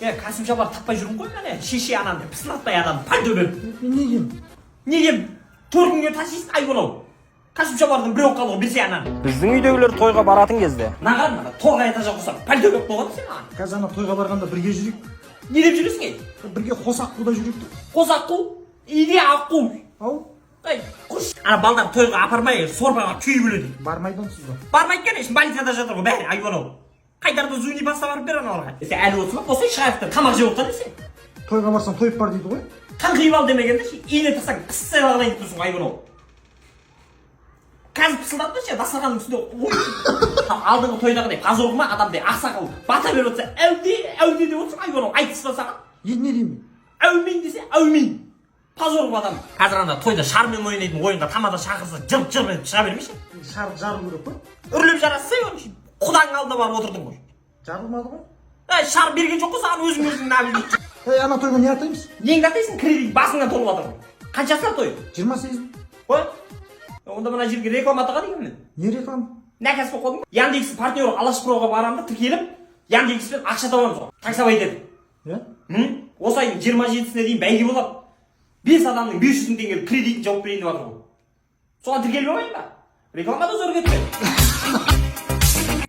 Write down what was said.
Е, костюм шалбар таппай жүрмін ғой, міне. Шеше, ананы пысылатпай, ананы пальто беріп. Мен не киемін? Неге 4 күнге тасисың, айбол? Костюм шалбардың біреуі қалды ғой, берсе ананы. Біздің үйдегілер тойға баратын кезде Мынаған мына торғай ата ұқсап пальто беріп қойған сен маған. Қазір ана тойға барғанда бірге жүрейік. Не деп жүресің, ей? Бірге қос аққуда жүрейік деп. Қос аққу или аққу? Ау. Ей, құш. Ана балдар тойға апармай, сорпаға күйіп өледі. Бармайды онсыз да. Бармайды конечно, больницада жатыр ғой бәрі, айуан ау. Қайтарда зуни паста барып бер аналарға. Сен әлі отырсың ба? Болсай, шығайық та тамақ жеп отқан сен. Тойға барсаң, тойып бар дейді ғой. Қаңқиып ал демегенде ше, ине тықсаң, пысса қылайын деп тұрсың ғой, айуан ау. Қазір пысылдап та ше, дастарханның үстінде ой. Алдыңғы тойдағыдай позор қылма, адамдай ақсақал бата беріп отырса, әуде, әуде деп отырсың, айуан ау, айтыспа саған. Енді не деймін? Әумин десе, әумин. Позор қылып адам. Қазір ана тойда шармен ойнайтын ойынға тамада шақырса, жырп жырп етіп шыға бермеші. Шар жару керек қой. Үрлеп жарасса, оны құданың алдына барып отырдың ғой. Жарылмады ғой. Әй, шар берген жоқ қой саған, өзің өзің на. Ей, ана тойға не атаймыз? Неңді атайсың, кредит басыңнан толып жатыр ғой. Қаншасына той? 28. Қой. Онда мына жерге реклама атаған екенмін. Не реклама? Нәкәс болып қалдың ба? Яндекс партнер Алаш Проға барамын да, тіркеліп, Яндекспен ақша табамыз ғой. Таксовать етіп. Иә. Осы айдың 27-сіне дейін бәйге болады. Бес адамның 500 мың теңгелік кредитін жауып берейін деп жатыр ғой. Соған тіркеліп алайын ба? Реклама да зор кетті.